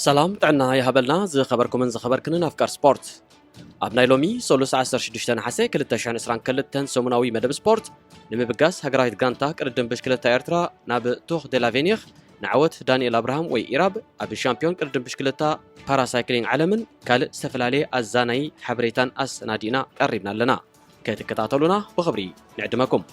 ሰላም ጥዕና ይሃበልና ዝኸበርኩምን ዝኸበርክንን ኣፍቃር ስፖርት። ኣብ ናይ ሎሚ ሰሉስ ዓሰርተ ሽዱሽተ ነሓሰ ክልተ ሽሕን ዕስራን ክልተን ሰሙናዊ መደብ ስፖርት፣ ንምብጋስ ሃገራዊት ጋንታ ቅድድም ብሽክለታ ኤርትራ ናብ ቱኽ ዴላቬኒኽ ንዓወት ዳንኤል ኣብርሃም ወይ ኢራብ ኣብ ሻምፒዮን ቅድድም ብሽክለታ ፓራሳይክሊንግ ዓለምን ካልእ ዝተፈላለየ ኣዛናዪ ሓበሬታን ኣሰናዲእና ቀሪብና ኣለና። ክትከታተሉና ብኽብሪ ንዕድመኩም።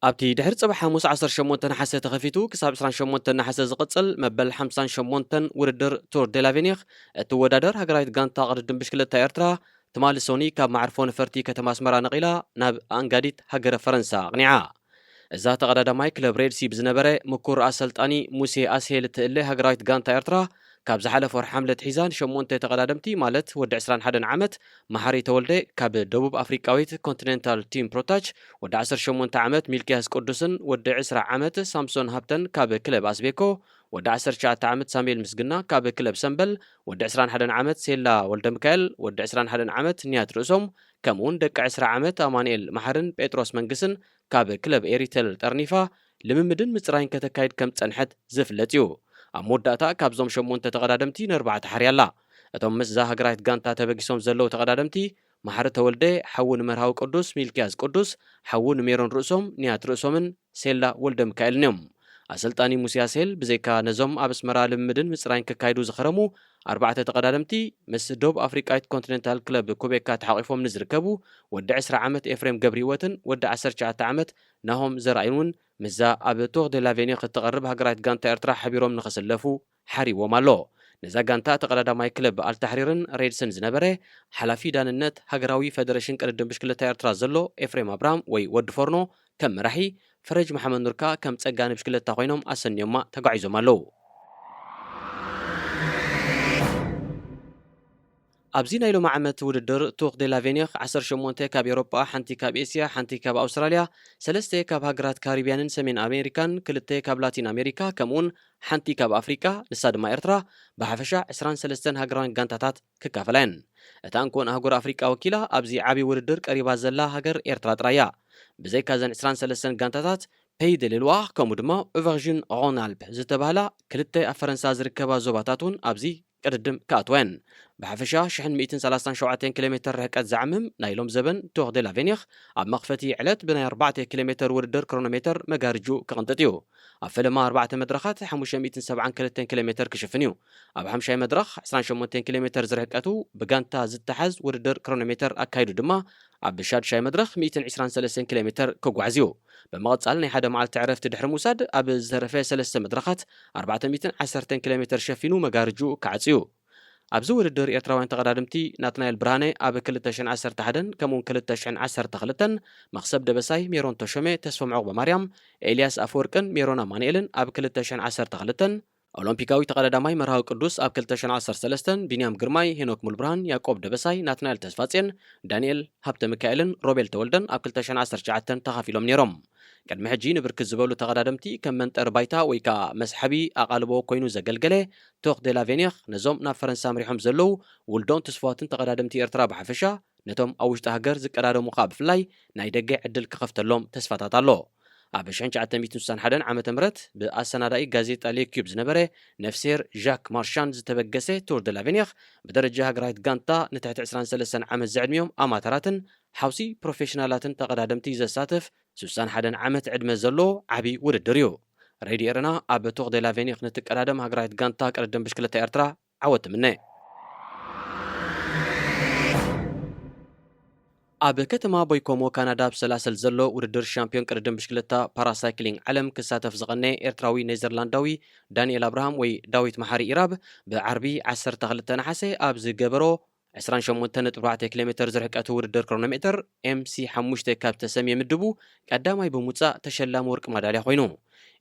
ኣብቲ ድሕሪ ጽባሕ ሓሙስ ዓሰርተ ሸሞንተ ነሓሰ ተኸፊቱ ክሳብ ዕስራን ሸሞንተን ነሓሰ ዝቕጽል መበል ሓምሳን ሸሞንተን ውድድር ቱር ዴላቬኒኽ እትወዳደር ሃገራዊት ጋንታ ቅድድም ብሽክለታ ኤርትራ፣ ትማሊ ሶኒ ካብ መዓርፎ ነፈርቲ ከተማ ኣስመራ ነቒላ ናብ ኣንጋዲት ሃገረ ፈረንሳ ኣቕኒዓ። እዛ ተቐዳዳማይ ክለብ ሬድሲ ብዝነበረ ምኩር ኣሰልጣኒ ሙሴ ኣስሄል እትእለ ሃገራዊት ጋንታ ኤርትራ፣ ካብ ዝሓለፈ ወርሒ ሓምለ ኣትሒዛ ንሸሞንተ ተቐዳደምቲ፣ ማለት ወዲ ዕስራን ሓደን ዓመት መሓሪ ተወልደ ካብ ደቡብ ኣፍሪቃዊት ኮንቲኔንታል ቲም ፕሮታች፣ ወዲ ዓሰርተ ሸሞንተ ዓመት ሚልክያስ ቅዱስን ወዲ ዕስራ ዓመት ሳምሶን ሃብተን ካብ ክለብ ኣስቤኮ፣ ወዲ ዓሰርተ ትሽዓተ ዓመት ሳሙኤል ምስግና ካብ ክለብ ሰምበል፣ ወዲ ዕስራን ሓደን ዓመት ሴላ ወልደሚካኤል፣ ወዲ ዕስራን ሓደን ዓመት ንያት ርእሶም፣ ከምኡውን ደቂ ዕስራ ዓመት ኣማኑኤል መሓርን ጴጥሮስ መንግስን ካብ ክለብ ኤሪተል ጠርኒፋ ልምምድን ምጽራይን ከተካይድ ከም ዝጸንሐት ዝፍለጥ እዩ። ኣብ መወዳእታ ካብዞም ሸሞንተ ተቐዳደምቲ ነርባዕተ ሓርያ ኣላ። እቶም ምስዛ ሃገራዊት ጋንታ ተበጊሶም ዘለዉ ተቐዳደምቲ፣ መሓሪ ተወልደ፣ ሓዉ ንመርሃዊ ቅዱስ፣ ሚልክያስ ቅዱስ፣ ሓዉ ንሜሮን ርእሶም፣ ንያት ርእሶምን ሴላ ወልደሚካኤልን እዮም። ኣሰልጣኒ ሙሴ ኣስሄል ብዘይካ ነዞም ኣብ ኣስመራ ልምምድን ምጽራይን ከካይዱ ዝኸረሙ ኣርባዕተ ተቐዳደምቲ፣ ምስ ደቡብ ኣፍሪቃዊት ኮንቲኔንታል ክለብ ኩቤካ ተሓቒፎም ንዝርከቡ ወዲ ዕስራ ዓመት ኤፍሬም ገብረሂወትን ወዲ ዓሰርተ ትሽዓተ ዓመት ናሆም ዘርኣይን እውን ምስዛ ኣብ ቱር ዴላቬኒኽ እትቐርብ ሃገራዊት ጋንታ ኤርትራ ሓቢሮም ንኽስለፉ ሓሪዎም ኣሎ። ነዛ ጋንታ ተቐዳዳማይ ክለብ ኣልታሕሪርን ሬድስን ዝነበረ ሓላፊ ዳንነት ሃገራዊ ፈደረሽን ቅድድም ብሽክለታ ኤርትራ ዘሎ ኤፍሬም ኣብርሃም ወይ ወዲ ፎርኖ ከም መራሒ፣ ፈረጅ መሓመድ ኑርካ ከም ጸጋኒ ብሽክለታ ኮይኖም ኣሰንዮማ ተጓዒዞም ኣለዉ። ኣብዚ ናይ ሎሚ ዓመት ውድድር ቱኽ ዴላቬኒኽ ዓሰርተ ሸሞንተ ካብ ኤውሮጳ፣ ሓንቲ ካብ ኤስያ፣ ሓንቲ ካብ ኣውስትራልያ፣ ሰለስተ ካብ ሃገራት ካሪብያንን ሰሜን ኣሜሪካን፣ ክልተ ካብ ላቲን ኣሜሪካ፣ ከምኡውን ሓንቲ ካብ ኣፍሪቃ፣ ንሳ ድማ ኤርትራ፣ ብሓፈሻ ዕስራን ሰለስተን ሃገራውያን ጋንታታት ክካፈላ እየን። እታ እንኮን ኣህጉር ኣፍሪቃ ወኪላ ኣብዚ ዓቢ ውድድር ቀሪባ ዘላ ሃገር ኤርትራ ጥራይ እያ። ብዘይካ እዘን ዕስራን ሰለስተን ጋንታታት፣ ፔይ ደ ሌልዋ ከምኡ ድማ ኦቨርዥን ሮን ኣልፕ ዝተባህላ ክልተ ኣብ ፈረንሳ ዝርከባ ዞባታት እውን ኣብዚ ቅድድም ክኣትዋ እየን። ብሓፈሻ ሽሕን ሚእትን ሰላሳን ሸውዓተን ኪሎ ሜተር ርሕቀት ዝዓምም ናይ ሎም ዘበን ቱር ዴላቬኒኽ ኣብ መኽፈቲ ዕለት ብናይ ኣርባዕተ ኪሎ ሜተር ውድድር ክሮኖሜተር መጋርጁ ክቕንጥጥ እዩ። ኣብ ፈለማ ኣርባዕተ መድረኻት ሓሙሽተ ሚእትን ሰብዓን ክልተን ኪሎ ሜተር ክሽፍን እዩ። ኣብ ሓምሻይ መድረኽ ዕስራን ሸሞንተን ኪሎ ሜተር ዝርሕቀቱ ብጋንታ ዝተሓዝ ውድድር ክሮኖሜተር ኣካይዱ ድማ ኣብ ሻድሻይ መድረኽ ሚእትን ዕስራን ሰለስተን ኪሎ ሜተር ክጓዓዝ እዩ። ብምቕጻል ናይ ሓደ መዓልቲ ዕረፍቲ ድሕሪ ምውሳድ ኣብ ዝተረፈ ሰለስተ መድረኻት ኣርባዕተ ሚእትን ዓሰርተን ኪሎ ሜተር ሸፊኑ መጋርጁ ክዓጽ እዩ። ኣብዚ ውድድር ኤርትራውያን ተቐዳደምቲ ናትናኤል ብርሃነ ኣብ ክልተ ሽሕን ዓሰርተ ሓደን ከምኡውን ክልተ ሽሕን ዓሰርተ ክልተን፣ መኽሰብ ደበሳይ፣ ሜሮን ተሾመ፣ ተስፎም ዑቕበማርያም፣ ኤልያስ ኣፈወርቅን ሜሮን ኣማኑኤልን ኣብ ክልተ ሽሕን ዓሰርተ ክልተን፣ ኦሎምፒካዊ ተቐዳዳማይ መርሃዊ ቅዱስ ኣብ ክልተ ሽሕን ዓሰርተ ሰለስተን፣ ቢንያም ግርማይ፣ ሄኖክ ሙሉብርሃን፣ ያዕቆብ ደበሳይ፣ ናትናኤል ተስፋጽዮን፣ ዳንኤል ሃብተ ሚካኤልን ሮቤል ተወልደን ኣብ ክልተ ሽሕን ዓሰርተ ትሽዓተን ተኻፊሎም ነይሮም። ቅድሚ ሕጂ ንብርክት ዝበሉ ተቐዳደምቲ ከም መንጠሪ ባይታ ወይ ከኣ መስሓቢ ኣቓልቦ ኮይኑ ዘገልገለ ቶክ ዴላቬኒኽ ነዞም ናብ ፈረንሳ ኣምሪሖም ዘለዉ ውልዶን ትስፉዋትን ተቐዳደምቲ ኤርትራ ብሓፈሻ፣ ነቶም ኣብ ውሽጢ ሃገር ዝቀዳደሙ ከኣ ብፍላይ ናይ ደገ ዕድል ክኸፍተሎም ተስፋታት ኣሎ። ኣብ ሽሕን ትሽዓተ ሚእትን ስሳን ሓደን ዓመተ ምህረት ብኣሰናዳኢ ጋዜጣ ሌኪዩብ ዝነበረ ነፍሴር ዣክ ማርሻን ዝተበገሰ ቱር ደ ላቬኒኽ ብደረጃ ሃገራዊት ጋንታ ንትሕቲ ዕስራን ሰለስተን ዓመት ዝዕድሚኦም ኣማተራትን ሓውሲ ፕሮፌሽናላትን ተቐዳደምቲ ዘሳትፍ ስሳን ሓደን ዓመት ዕድመ ዘለዎ ዓቢ ውድድር እዩ። ሬድዮ ኤረና ኣብ ቶክ ደ ላቬኒኽ ንትቀዳደም ሃገራዊት ጋንታ ቅድድም ብሽክለታ ኤርትራ ዓወት ትምነ። ኣብ ከተማ ቦይኮሞ ካናዳ ኣብ ሰላሰል ዘሎ ውድድር ሻምፒዮን ቅድድም ብሽክለታ ፓራሳይክሊንግ ዓለም ክሳተፍ ዝቐነየ ኤርትራዊ ኔዘርላንዳዊ ዳንኤል ኣብርሃም ወይ ዳዊት መሓሪ ኢራብ ብዓርቢ ዓሰርተ ክልተ ነሓሰ ኣብ ዝገበሮ ዕስራን ሸሞንተን ነጥቢ ኣርባዕተ ኪሎ ሜተር ዝርሕቀቱ ውድድር ክሮኖሜተር ኤም ሲ ሓሙሽተ ካብ ዝተሰምየ ምድቡ ቀዳማይ ብምውጻእ ተሸላሚ ወርቂ ማዳልያ ኮይኑ።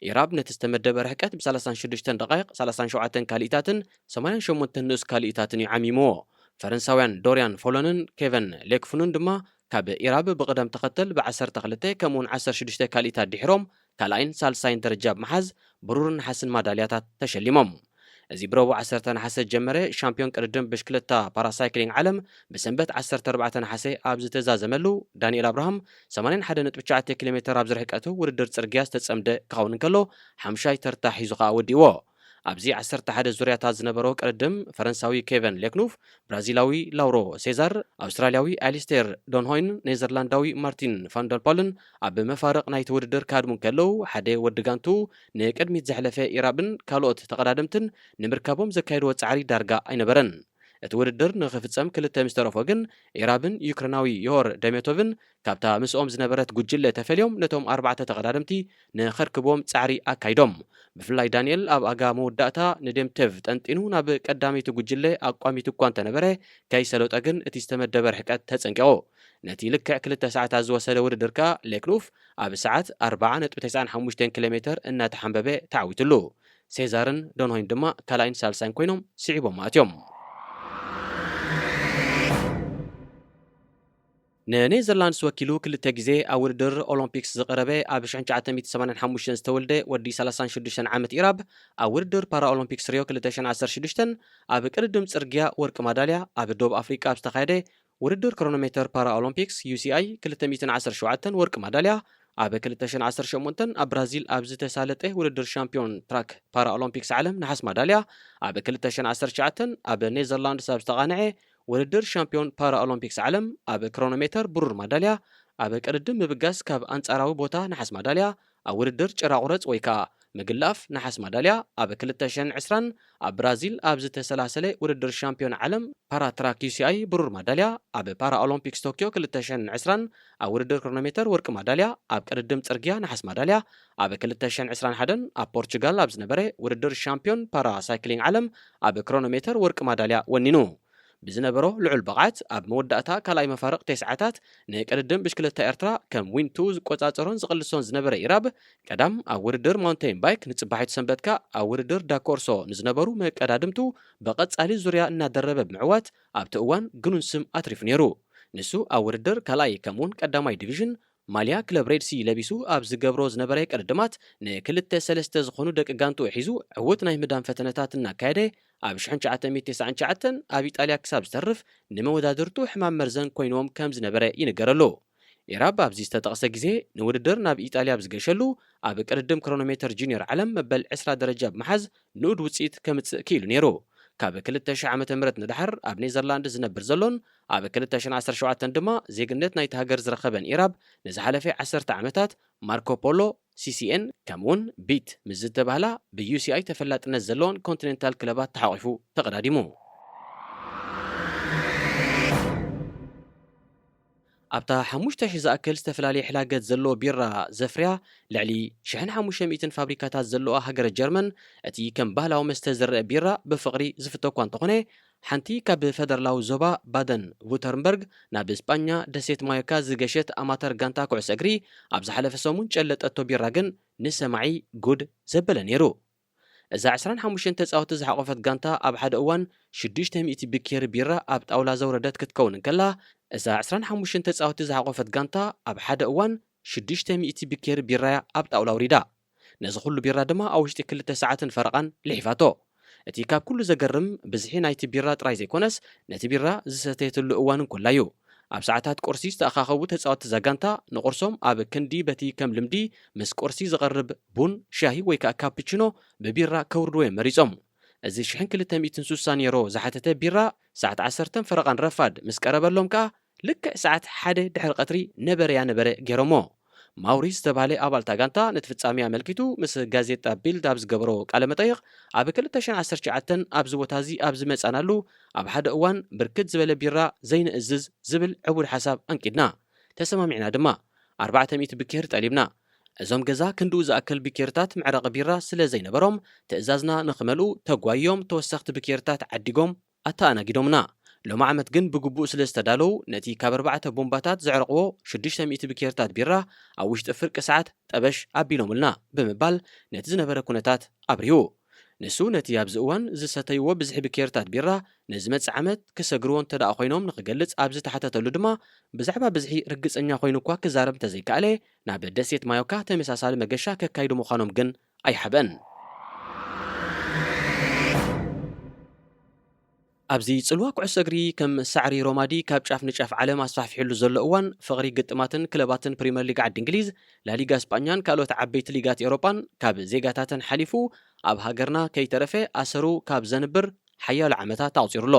ኢራብ ነቲ ዝተመደበ ርሕቀት ብ ሰላሳን ሽዱሽተን ደቃይቕ ሰላሳን ሸውዓተን ካልኢታትን ሰማንያን ሸሞንተን ንኡስ ካልኢታትን እዩ ዓሚምዎ። ፈረንሳውያን ዶርያን ፎሎንን ኬቨን ሌክፉንን ድማ ካብ ኢራብ ብቕደም ተኸተል ብ ዓሰርተ ክልተ ከምኡውን ዓሰርተ ሽዱሽተ ካልኢታት ድሒሮም ካልኣይን ሳልሳይን ደረጃ ብምሓዝ ብሩርን ነሓስን ማዳልያታት ተሸሊሞም። እዚ ብረቡዕ ዓሰርተ ነሓሰ ዝጀመረ ሻምፒዮን ቅድድም ብሽክለታ ፓራሳይክሊንግ ዓለም ብሰንበት ዓሰርተ ኣርባዕተ ነሓሰ ኣብ ዝተዛዘመሉ፣ ዳንኤል ኣብርሃም ሰማንያን ሓደ ነጥቢ ትሽዓተ ኪሎ ሜትር ኣብ ዝርሕቀቱ ውድድር ጽርግያ ዝተጸምደ ክኸውን እንከሎ፣ ሓምሻይ ተርታ ሒዙ ከኣ ወዲእዎ። ኣብዚ ዓሰርተ ሓደ ዙርያታት ዝነበሮ ቅድድም፣ ፈረንሳዊ ኬቨን ሌክኑፍ፣ ብራዚላዊ ላውሮ ሴዛር፣ ኣውስትራልያዊ ኣሊስቴር ዶንሆይን ኔዘርላንዳዊ ማርቲን ፋንደርፖልን ኣብ መፋርቕ ናይቲ ውድድር ክሃድሙ እንከለዉ፣ ሓደ ወዲ ጋንቱ ንቅድሚት ዘሕለፈ ኢራብን ካልኦት ተቐዳደምትን ንምርካቦም ዘካየድዎ ጻዕሪ ዳርጋ ኣይነበረን። እቲ ውድድር ንኽፍጸም ክልተ ምስ ተረፎ ግን፣ ኢራብን ዩክሬናዊ ዮር ደሜቶቭን ካብታ ምስኦም ዝነበረት ጉጅለ ተፈልዮም ነቶም ኣርባዕተ ተቐዳደምቲ ንኸርክብዎም ጻዕሪ ኣካይዶም። ብፍላይ ዳንኤል ኣብ ኣጋ መወዳእታ ንዴምቴቭ ጠንጢኑ ናብ ቀዳመይቲ ጉጅለ ኣቋሚቱ እኳ እንተነበረ፣ ከይሰለጠ ግን እቲ ዝተመደበ ርሕቀት ተጸንቂቑ። ነቲ ልክዕ ክልተ ሰዓታት ዝወሰደ ውድድር ከኣ ሌክኑፍ ኣብ ሰዓት ኣርባዓ ነጥቢ ተስዓን ሓሙሽተን ኪሎ ሜትር እናተሓንበበ ተዓዊትሉ። ሴዛርን ዶንሆይን ድማ ካልኣይን ሳልሳይን ኮይኖም ስዒቦም ኣትዮም። ንኔዘርላንድስ ወኪሉ ክልተ ግዜ ኣብ ውድድር ኦሎምፒክስ ዝቐረበ፣ ኣብ ሽሕን ትሽዓተ ሚእትን ሰማንያን ሓሙሽተን ዝተወልደ ወዲ ሰላሳን ሽዱሽተን ዓመት ኢራብ፣ ኣብ ውድድር ፓራኦሎምፒክስ ሪዮ ክልተ ሽሕን ዓሰርተ ሽዱሽተን ኣብ ቅድድም ጽርግያ ወርቂ ማዳልያ፣ ኣብ ደቡብ ኣፍሪቃ ኣብ ዝተኻየደ ውድድር ክሮኖሜተር ፓራኦሎምፒክስ ዩ ሲ ኣይ ክልተ ሚእትን ዓሰርተ ሸውዓተን ወርቂ ማዳልያ፣ ኣብ ክልተ ሽሕን ዓሰርተ ሸሞንተን ኣብ ብራዚል ኣብ ዝተሳለጠ ውድድር ሻምፒዮን ትራክ ፓራኦሎምፒክስ ዓለም ነሓስ ማዳልያ፣ ኣብ ክልተ ሽሕን ዓሰርተ ትሽዓተን ኣብ ኔዘርላንድስ ኣብ ዝተቓንዐ ውድድር ሻምፒዮን ፓራኦሎምፒክስ ዓለም ኣብ ክሮኖሜተር ብሩር ማዳልያ፣ ኣብ ቅድድም ምብጋስ ካብ ኣንጻራዊ ቦታ ነሓስ ማዳልያ፣ ኣብ ውድድር ጭራ ቁረጽ ወይ ከኣ ምግላፍ ነሓስ ማዳልያ፣ ኣብ ክልተ ሽሕን ዕስራን ኣብ ብራዚል ኣብ ዝተሰላሰለ ውድድር ሻምፒዮን ዓለም ፓራትራክ ዩ ሲ ኣይ ብሩር ማዳልያ፣ ኣብ ፓራኦሎምፒክስ ቶክዮ ክልተ ሽሕን ዕስራን ኣብ ውድድር ክሮኖሜተር ወርቂ ማዳልያ፣ ኣብ ቅድድም ጽርግያ ነሓስ ማዳልያ፣ ኣብ ክልተ ሽሕን ዕስራን ሓደን ኣብ ፖርቹጋል ኣብ ዝነበረ ውድድር ሻምፒዮን ፓራሳይክሊንግ ዓለም ኣብ ክሮኖሜተር ወርቂ ማዳልያ ወኒኑ። ብዝነበሮ ልዑል ብቕዓት፣ ኣብ መወዳእታ ካልኣይ መፋርቕ ተስዓታት ንቅድድም ብሽክለታ ኤርትራ ከም ዊንቱ ዝቆጻጸሮን ዝቕልሶን ዝነበረ ኢራብ፣ ቀዳም ኣብ ውድድር ማውንቴን ባይክ፣ ንጽባሒቱ ሰንበት ከኣ ኣብ ውድድር ዳኮርሶ ንዝነበሩ መቀዳድምቱ ብቐጻሊ ዙርያ እናደረበ ብምዕዋት፣ ኣብቲ እዋን ግኑን ስም ኣትሪፉ ነይሩ። ንሱ ኣብ ውድድር ካልኣይ ከምኡውን ቀዳማይ ዲቪዥን ማልያ ክለብ ሬድ ሲ ለቢሱ ኣብ ዝገብሮ ዝነበረ ቅድድማት፣ ንክልተ ሰለስተ ዝኾኑ ደቂ ጋንትኡ ሒዙ ዕዉት ናይ ምህዳን ፈተነታት እናካየደ፣ ኣብ ሽሕን ትሽዓተ ሚእትን ተስዓን ትሽዓተን ኣብ ኢጣልያ ክሳብ ዝተርፍ ንመወዳድርቱ ሕማም መርዘን ኮይንዎም ከም ዝነበረ ይንገረሉ። ኢራብ ኣብዚ ዝተጠቕሰ ግዜ ንውድድር ናብ ኢጣልያ ኣብ ዝገሸሉ፣ ኣብ ቅድድም ክሮኖሜተር ጁኒየር ዓለም መበል ዕስራ ደረጃ ብምሓዝ ንኡድ ውጽኢት ከምጽእ ክኢሉ ነይሩ። ካብ ክልተ ሽሕ ዓመተ ምህረት ንደሓር ኣብ ኔዘርላንድ ዝነብር ዘሎን ኣብ ክልተ ሽሕን ዓሰርተ ሸውዓተን ድማ ዜግነት ናይቲ ሃገር ዝረኸበን ኢራብ፣ ንዝሓለፈ ዓሰርተ ዓመታት ማርኮ ፖሎ፣ ሲ ሲ ኤን፣ ከምኡውን ቢት ምስ ዝተባህላ ብዩ ሲ ኣይ ተፈላጥነት ዘለዎን ኮንቲኔንታል ክለባት ተሓቒፉ ተቐዳዲሙ። ኣብታ ሓሙሽተ ሽሕ ዝኣክል ዝተፈላለየ ሕላገት ዘለዎ ቢራ ዘፍርያ ልዕሊ ሽሕን ሓሙሽተ ሚእትን ፋብሪካታት ዘለዋ ሃገረ ጀርመን፣ እቲ ከም ባህላዊ መስተ ዝረአ ቢራ ብፍቕሪ ዝፍቶ እኳ እንተኾነ፣ ሓንቲ ካብ ፈደራላዊ ዞባ ባደን ቩተርንበርግ ናብ ስጳኛ ደሴት ማዮካ ዝገሸት ኣማተር ጋንታ ኩዕሶ እግሪ፣ ኣብ ዝሓለፈ ሰሙን ጨለጠቶ ቢራ ግን ንሰማዒ ጉድ ዘበለ ነይሩ። እዛ ዕስራን ሓሙሽተን ተጻወቲ ዝሓቖፈት ጋንታ ኣብ ሓደ እዋን ሽዱሽተ ሚእቲ ብኬሪ ቢራ ኣብ ጣውላ ዘውረደት ክትከውን እንከላ፣ እዛ ዕስራን ሓሙሽተን ተጻወቲ ዝሓቖፈት ጋንታ ኣብ ሓደ እዋን ሽዱሽተ ሚእቲ ብኬሪ ቢራያ ኣብ ጣውላ ኣውሪዳ። ነዚ ኩሉ ቢራ ድማ ኣብ ውሽጢ ክልተ ሰዓትን ፈረቓን ልሒፋቶ። እቲ ካብ ኩሉ ዘገርም፣ ብዝሒ ናይቲ ቢራ ጥራይ ዘይኮነስ፣ ነቲ ቢራ ዝሰተየትሉ እዋን እንኮላ እዩ። ኣብ ሰዓታት ቁርሲ ዝተኣኻኸቡ ተጻወትቲ እዛ ጋንታ፣ ንቁርሶም ኣብ ክንዲ በቲ ከም ልምዲ ምስ ቁርሲ ዝቐርብ ቡን፣ ሻሂ ወይ ከኣ ካፕቺኖ ብቢራ ከውርድዎ እዮም መሪጾም። እዚ ሽሕን ክልተ ሚእትን ሱሳ ኔሮ ዝሓተተ ቢራ፣ ሰዓት ዓሰርተን ፈረቓን ረፋድ ምስ ቀረበሎም ከኣ፣ ልክዕ ሰዓት ሓደ ድሕሪ ቀትሪ ነበረያ ነበረ ገይሮሞ። ማውሪስ ዝተባህለ ኣባል እታ ጋንታ ነቲ ፍጻሜ ኣመልኪቱ ምስ ጋዜጣ ቢልድ ኣብ ዝገበሮ ቃለ መጠይቕ፣ ኣብ ክልተ ሽሕን ዓሰርተ ትሽዓተን ኣብዚ ቦታ እዚ ኣብ ዝመጻናሉ፣ ኣብ ሓደ እዋን ብርክት ዝበለ ቢራ ዘይንእዝዝ ዝብል ዕቡድ ሓሳብ ኣንቂድና። ተሰማሚዕና ድማ። ኣርባዕተ ሚእቲ ብኬር ጠሊብና። እዞም ገዛ ክንድኡ ዝኣክል ብኬርታት መዕረቒ ቢራ ስለ ዘይነበሮም፣ ትእዛዝና ንኽመልኡ ተጓይዮም ተወሰኽቲ ብኬርታት ዓዲጎም ኣተኣናጊዶምና። ሎሚ ዓመት ግን ብግቡእ ስለ ዝተዳለዉ፣ ነቲ ካብ ኣርባዕተ ቦምባታት ዘዕረቕዎ ሽዱሽተ ሚእቲ ብኬርታት ቢራ ኣብ ውሽጢ ፍርቂ ሰዓት ጠበሽ ኣቢሎምልና ብምባል ነቲ ዝነበረ ኩነታት ኣብሪሁ። ንሱ ነቲ ኣብዚ እዋን ዝሰተይዎ ብዝሒ ብኬርታት ቢራ ንዝመጽእ ዓመት ክሰግርዎ እንተ ደኣ ኮይኖም ንኽገልጽ ኣብ ዝተሓተተሉ ድማ፣ ብዛዕባ ብዝሒ ርግጸኛ ኮይኑ እኳ ክዛረብ እንተዘይከኣለ፣ ናብ ደሴት ማዮካ ተመሳሳሊ መገሻ ከካይዱ ምዃኖም ግን ኣይሓብአን። ኣብዚ ጽልዋ ኩዕሶ እግሪ ከም ሳዕሪ ሮማዲ ካብ ጫፍ ንጫፍ ዓለም ኣስፋሕፊሕሉ ዘሎ እዋን፣ ፍቕሪ ግጥማትን ክለባትን ፕሪምየር ሊግ ዓዲ እንግሊዝ፣ ላሊጋ ስጳኛን ካልኦት ዓበይቲ ሊጋት ኤውሮጳን ካብ ዜጋታተን ሓሊፉ ኣብ ሃገርና ከይተረፈ ኣሰሩ ካብ ዘንብር ሓያሎ ዓመታት ኣቑጺሩ ኣሎ።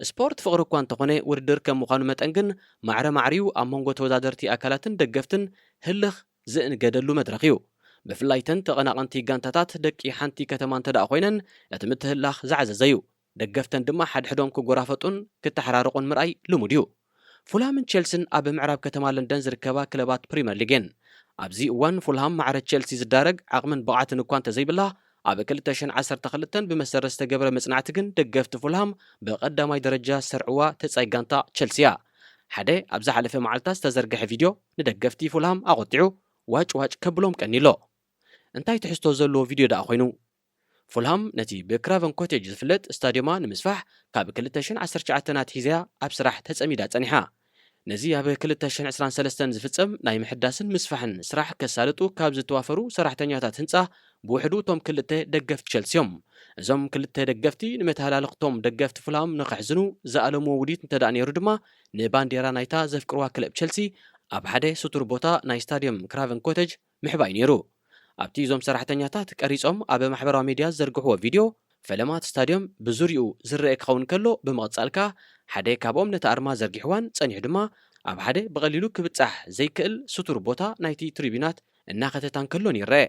ስፖርት ፍቕሪ እኳ እንተኾነ፣ ውድድር ከም ምዃኑ መጠን ግን ማዕረ ማዕሪኡ ኣብ መንጎ ተወዳደርቲ ኣካላትን ደገፍትን ህልኽ ዝእንገደሉ መድረኽ እዩ። ብፍላይ ተን ተቐናቐንቲ ጋንታታት ደቂ ሓንቲ ከተማ እንተ ደኣ ኮይነን፣ እቲ ምትህልላኽ ዝዓዘዘ እዩ። ደገፍተን ድማ ሓድሕዶም ክጎራፈጡን ክተሓራረቑን ምርኣይ ልሙድ እዩ። ፉልሃምን ቸልስን ኣብ ምዕራብ ከተማ ለንደን ዝርከባ ክለባት ፕሪምየር ሊግ እየን። ኣብዚ እዋን ፉልሃም ማዕረ ቸልሲ ዝዳረግ ዓቕምን ብቕዓትን እኳ እንተዘይብላ፣ ኣብ ክልተ ሽሕን ዓሰርተ ክልተን ብመሰረት ዝተገብረ መጽናዕቲ ግን ደገፍቲ ፉልሃም ብቐዳማይ ደረጃ ዝሰርዕዋ ተጻይ ጋንታ ቸልሲ እያ። ሓደ ኣብ ዝሓለፈ መዓልታት ዝተዘርግሐ ቪድዮ ንደገፍቲ ፉልሃም ኣቖጢዑ ዋጭ ዋጭ ከብሎም ቀኒሎ። እንታይ ትሕዝቶ ዘለዎ ቪድዮ ደኣ ኮይኑ? ፉልሃም ነቲ ብክራቨን ኮቴጅ ዝፍለጥ ስታድዮማ ንምስፋሕ ካብ ክልተ ሽሕን ዓሰርተ ትሽዓተን ኣትሒዛ ኣብ ስራሕ ተጸሚዳ ጸኒሓ። ነዚ ኣብ ክልተ ሽሕን ዕስራን ሰለስተን ዝፍጸም ናይ ምሕዳስን ምስፋሕን ስራሕ ከሳልጡ ካብ ዝተዋፈሩ ሰራሕተኛታት ህንጻ ብውሕዱ እቶም ክልተ ደገፍቲ ቸልሲ እዮም። እዞም ክልተ ደገፍቲ ንመተሃላለኽቶም ደገፍቲ ፉልሃም ንኸሕዝኑ ዝኣለምዎ ውዲት እንተ ደኣ ነይሩ ድማ ንባንዴራ ናይታ ዘፍቅርዋ ክለብ ቸልሲ ኣብ ሓደ ስቱር ቦታ ናይ ስታድዮም ክራቨን ኮቴጅ ምሕባይ ነይሩ። ኣብቲ እዞም ሰራሕተኛታት ቀሪጾም ኣብ ማሕበራዊ ሚድያ ዝዘርግሕዎ ቪድዮ፣ ፈለማ እቲ ስታድዮም ብዙርይኡ ዝረአ ክኸውን ከሎ፣ ብምቕጻል ከኣ ሓደ ካብኦም ነቲ ኣርማ ዘርጊሕዋን ጸኒሑ ድማ ኣብ ሓደ ብቐሊሉ ክብጻሕ ዘይክእል ስቱር ቦታ ናይቲ ትሪቢናት እናኸተታን ከሎን ይረአ።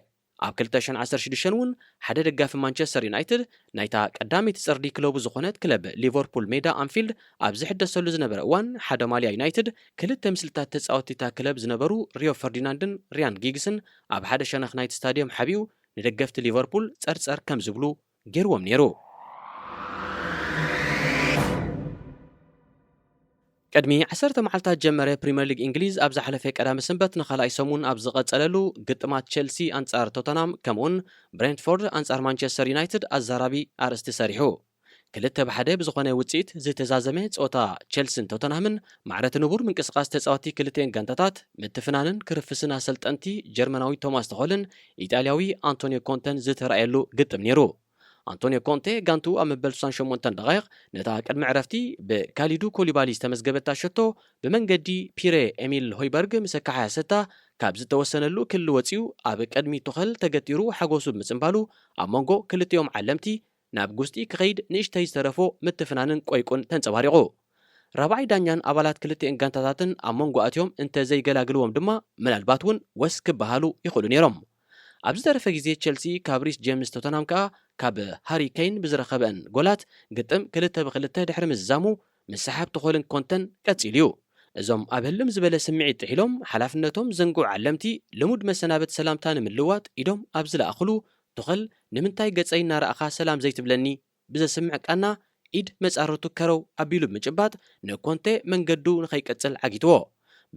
ኣብ ክልተ ሽሕን ዓሰርተ ሽዱሽተን እውን ሓደ ደጋፊ ማንቸስተር ዩናይትድ ናይታ ቀዳመይቲ ጽርዲ ክለቡ ዝኾነት ክለብ ሊቨርፑል ሜዳ ኣንፊልድ ኣብ ዝሕደሰሉ ዝነበረ እዋን፣ ሓደ ማልያ ዩናይትድ ክልተ ምስልታት ተጻወትቲ እታ ክለብ ዝነበሩ ሪዮ ፈርዲናንድን ሪያን ጊግስን ኣብ ሓደ ሸነኽ ናይቲ ስታድዮም ሓቢኡ ንደገፍቲ ሊቨርፑል ጸርጸር ከም ዝብሉ ገይርዎም ነይሩ። ቅድሚ ዓሰርተ መዓልታት ጀመረ ፕሪምየር ሊግ እንግሊዝ ኣብ ዝሓለፈ ቀዳመ ሰንበት ንኻልኣይ ሰሙን ኣብ ዝቐጸለሉ ግጥማት ቸልሲ ኣንጻር ቶተንሃም ከምኡውን ብሬንትፎርድ ኣንጻር ማንቸስተር ዩናይትድ ኣዛራቢ ኣርእስቲ ሰሪሑ። ክልተ ብሓደ ብዝኾነ ውጽኢት ዝተዛዘመ ጸወታ ቸልስን ቶተንሃምን ማዕረ እቲ ንቡር ምንቅስቓስ ተጻወቲ ክልቲኤን ጋንታታት ምትፍናንን ክርፍስን ኣሰልጠንቲ ጀርመናዊ ቶማስ ቶኸልን ኢጣልያዊ ኣንቶኒዮ ኮንተን ዝተራእየሉ ግጥም ነይሩ። ኣንቶኒዮ ኮንቴ ጋንቱ ኣብ መበል ስሳን ሸሞንተን ደቓይቕ ነታ ቅድሚ ዕረፍቲ ብካሊዱ ኮሊባሊ ዝተመዝገበታ ሸቶ ብመንገዲ ፒረ ኤሚል ሆይበርግ ምስ ኣከሓሰታ ካብ ዝተወሰነሉ ክሊ ወጺኡ ኣብ ቅድሚ ቱኸል ተገቲሩ ሓጎሱ ብምጽንባሉ ኣብ መንጎ ክልቲኦም ዓለምቲ ናብ ጉስጢ ክኸይድ ንእሽተይ ዝተረፎ ምትፍናንን ቆይቁን ተንጸባሪቑ። ራብዓይ ዳኛን ኣባላት ክልቲኤን ጋንታታትን ኣብ መንጎ ኣትዮም እንተ ዘይገላግልዎም ድማ ምናልባት እውን ወስ ክበሃሉ ይኽእሉ ነይሮም። ኣብ ዝተረፈ ግዜ ቸልሲ ካብ ሪስ ጄምስ ቶተንሃም ከኣ ካብ ሃሪ ኬን ብዝረኸበአን ጎላት ግጥም ክልተ ብክልተ ድሕሪ ምዝዛሙ ምስሓብ ቱኸልን ኮንተን ቀጺሉ እዩ። እዞም ኣብ ህልም ዝበለ ስምዒት ጥሒሎም ሓላፍነቶም ዘንግዑ ዓለምቲ ልሙድ መሰናበት ሰላምታ ንምልዋጥ ኢዶም ኣብ ዝለኣኽሉ ቱኸል ንምንታይ ገጸይ እናረኣኻ ሰላም ዘይትብለኒ ብዘስምዕ ቃና ኢድ መጻርርቱ ከረው ኣቢሉ ብምጭባጥ ንኮንቴ መንገዱ ንኸይቀጽል ዓጊትዎ።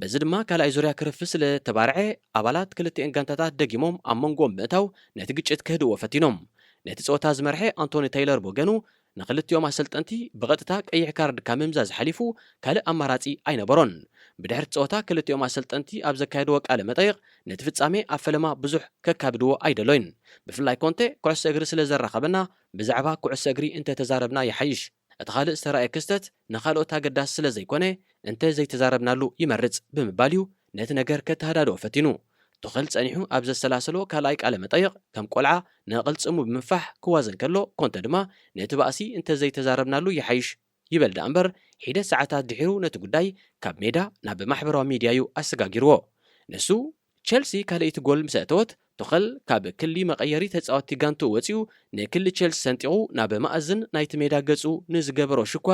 በዚ ድማ ካልኣይ ዙርያ ክርፍስ ስለ ተባርዐ ኣባላት ክልቲኤን ጋንታታት ደጊሞም ኣብ መንጎኦም ብምእታው ነቲ ግጭት ከህድእዎ ፈቲኖም። ነቲ ጸወታ ዝመርሐ ኣንቶኒ ተይለር ብወገኑ ንክልቲኦም ኣሰልጠንቲ ብቐጥታ ቀይሕ ካርድ ካብ ምምዛዝ ሓሊፉ ካልእ ኣማራጺ ኣይነበሮን። ብድሕሪ ጸወታ ክልቲኦም ኣሰልጠንቲ ኣብ ዘካየድዎ ቃለ መጠይቕ ነቲ ፍጻሜ ኣብ ፈለማ ብዙሕ ከካብድዎ ኣይደሎይን። ብፍላይ ኮንቴ ኩዕሶ እግሪ ስለ ዘራኸበና ብዛዕባ ኩዕሶ እግሪ እንተ ተዛረብና ይሓይሽ። እቲ ካልእ ዝተራእየ ክስተት ንኻልኦት ኣገዳሲ ስለ ዘይኮነ እንተ ዘይተዛረብናሉ ይመርጽ ብምባል እዩ ነቲ ነገር ከተሃዳድኦ ፈቲኑ። ቱኸል ጸኒሑ ኣብ ዘሰላሰሎ ካልኣይ ቃለ መጠይቕ ከም ቆልዓ ንቕልጽሙ ብምንፋሕ ክዋዘን ከሎ ኮንተ ድማ ነቲ ባእሲ እንተ ዘይተዛረብናሉ ይሓይሽ ይበል ደኣ እምበር ሒደት ሰዓታት ድሒሩ ነቲ ጉዳይ ካብ ሜዳ ናብ ማሕበራዊ ሚድያ እዩ ኣሰጋጊርዎ። ንሱ ቸልሲ ካልኣይቲ ጎል ምስ ኣእተወት ቱኸል ካብ ክሊ መቐየሪ ተጻወትቲ ጋንትኡ ወጺኡ ንክሊ ቸልሲ ሰንጢቑ ናብ መኣዝን ናይቲ ሜዳ ገጹ ንዝገበሮ ሽኳ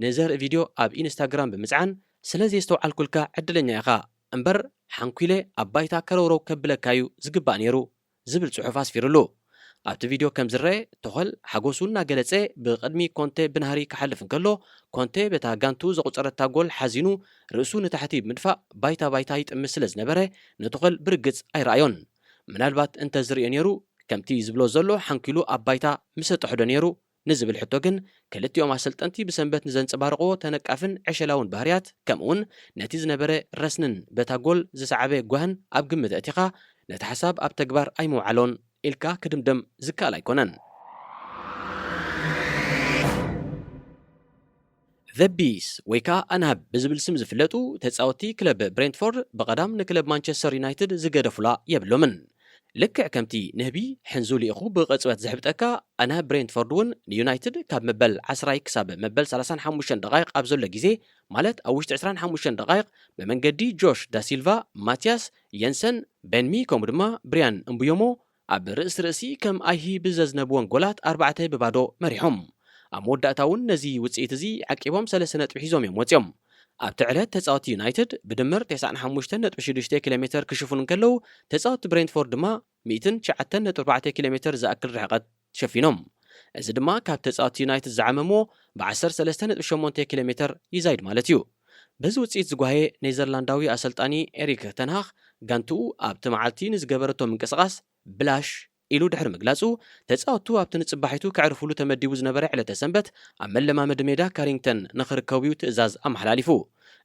ንዘርኢ ቪድዮ ኣብ ኢንስታግራም ብምጽዓን ስለ ዘየስተውዓልኩልካ ዕድለኛ ኢኻ እምበር ሓንኲለ ኣብ ባይታ ከረውረው ከብለካ እዩ ዝግባእ ነይሩ ዝብል ጽሑፍ ኣስፊሩሉ። ኣብቲ ቪድዮ ከም ዝረአ ቶኸል ሓጎሱ እናገለጸ ብቕድሚ ኮንተ ብናህሪ ክሓልፍ እንከሎ ኮንተ በታ ጋንቱ ዘቑጸረታ ጎል ሓዚኑ ርእሱ ንታሕቲ ብምድፋእ ባይታ ባይታ ይጥምት ስለ ዝነበረ ንቶኸል ብርግጽ ኣይረኣዮን። ምናልባት እንተ ዝርእዮ ነይሩ ከምቲ ዝብሎ ዘሎ ሓንኪሉ ኣብ ባይታ ምሰ ጠሕዶ ነይሩ ንዝብል ሕቶ ግን ክልቲኦም ኣሰልጠንቲ ብሰንበት ንዘንጸባርቕዎ ተነቃፍን ዕሸላውን ባህርያት ከምኡውን ነቲ ዝነበረ ረስንን በታ ጎል ዝሰዓበ ጓህን ኣብ ግምት ኣእቲኻ ነቲ ሓሳብ ኣብ ተግባር ኣይምውዓሎን ኢልካ ክድምደም ዝከኣል ኣይኮነን። The Bees ወይ ከዓ ኣናህብ ብዝብል ስም ዝፍለጡ ተጻወትቲ ክለብ ብሬንትፎርድ ብቐዳም ንክለብ ማንቸስተር ዩናይትድ ዝገደፉላ የብሎምን። ልክዕ ከምቲ ንህቢ ሕንዙ ልኢኹ ብቕጽበት ዝሕብጠካ፣ ኣናህብ ብሬንትፎርድ እውን ንዩናይትድ ካብ መበል ዓስራይ ክሳብ መበል ሰላሳን ሓሙሽተን ደቓይቕ ኣብ ዘሎ ግዜ፣ ማለት ኣብ ውሽጢ ዕስራን ሓሙሽተን ደቓይቕ ብመንገዲ ጆሽ ዳሲልቫ፣ ማቲያስ የንሰን፣ ቤንሚ ከምኡ ድማ ብሪያን እምቡዮሞ ኣብ ርእሲ ርእሲ ከም ኣይሂ ብዘዝነብወን ጎላት ኣርባዕተ ብባዶ መሪሖም። ኣብ መወዳእታ እውን ነዚ ውፅኢት እዚ ዓቂቦም ሰለስተ ነጥቢ ሒዞም እዮም ወፂኦም። ኣብቲ ዕለት ተፃወቲ ዩናይትድ ብድምር ተስዓን ሓሙሽተን ነጥቢ ሽዱሽተ ኪሎ ሜትር ክሽፍኑ እንከለዉ፣ ተፃወቲ ብሬንትፎርድ ድማ ሚእትን ትሽዓተን ነጥቢ ኣርባዕተ ኪሎ ሜትር ዝኣክል ርሕቀት ሸፊኖም። እዚ ድማ ካብ ተፃወቲ ዩናይትድ ዝዓመሞ ብ ዓሰርተ ሰለስተ ነጥቢ ሸሞንተ ኪሎ ሜትር ይዛይድ ማለት እዩ። በዚ ውፅኢት ዝጓየ ኔዘርላንዳዊ ኣሰልጣኒ ኤሪክ ተንሃኽ ጋንትኡ ኣብቲ መዓልቲ ንዝገበረቶ ምንቅስቓስ ብላሽ ኢሉ ድሕሪ ምግላጹ፣ ተጻወትቱ ኣብቲ ንጽባሒቱ ከዕርፉሉ ተመዲቡ ዝነበረ ዕለተ ሰንበት ኣብ መለማመዲ ሜዳ ካሪንግተን ንኽርከቡ እዩ ትእዛዝ ኣመሓላሊፉ።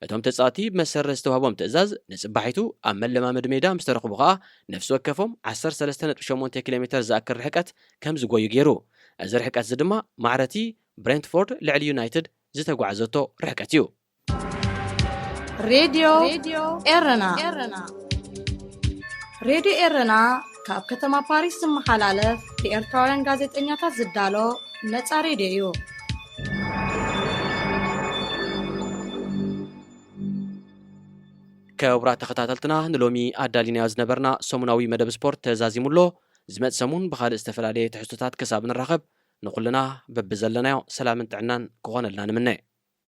እቶም ተጻወትቲ ብመሰረት ዝተዋህቦም ትእዛዝ ንጽባሒቱ ኣብ መለማመዲ ሜዳ ምስ ተረኽቡ ከኣ ነፍሲ ወከፎም ዓሰርተ ሰለስተ ነጥቢ ሸሞንተ ኪሎ ሜተር ዝኣክል ርሕቀት ከም ዝጎዩ ገይሩ። እዚ ርሕቀት እዚ ድማ ማዕረቲ ብሬንትፎርድ ልዕሊ ዩናይትድ ዝተጓዕዘቶ ርሕቀት እዩ። ሬድዮ ኤረና ሬድዮ ኤረና ካብ ከተማ ፓሪስ ዝመሓላለፍ ብኤርትራውያን ጋዜጠኛታት ዝዳሎ ነጻ ሬድዮ እዩ። ክቡራት ተኸታተልትና፣ ንሎሚ ኣዳሊናዮ ዝነበርና ሰሙናዊ መደብ ስፖርት ተዛዚሙ ኣሎ። ዝመጽእ ሰሙን ብኻልእ ዝተፈላለየ ትሕዝቶታት ክሳብ ንራኸብ፣ ንኹልና በብዘለናዮ ሰላምን ጥዕናን ክኾነልና ንምነ።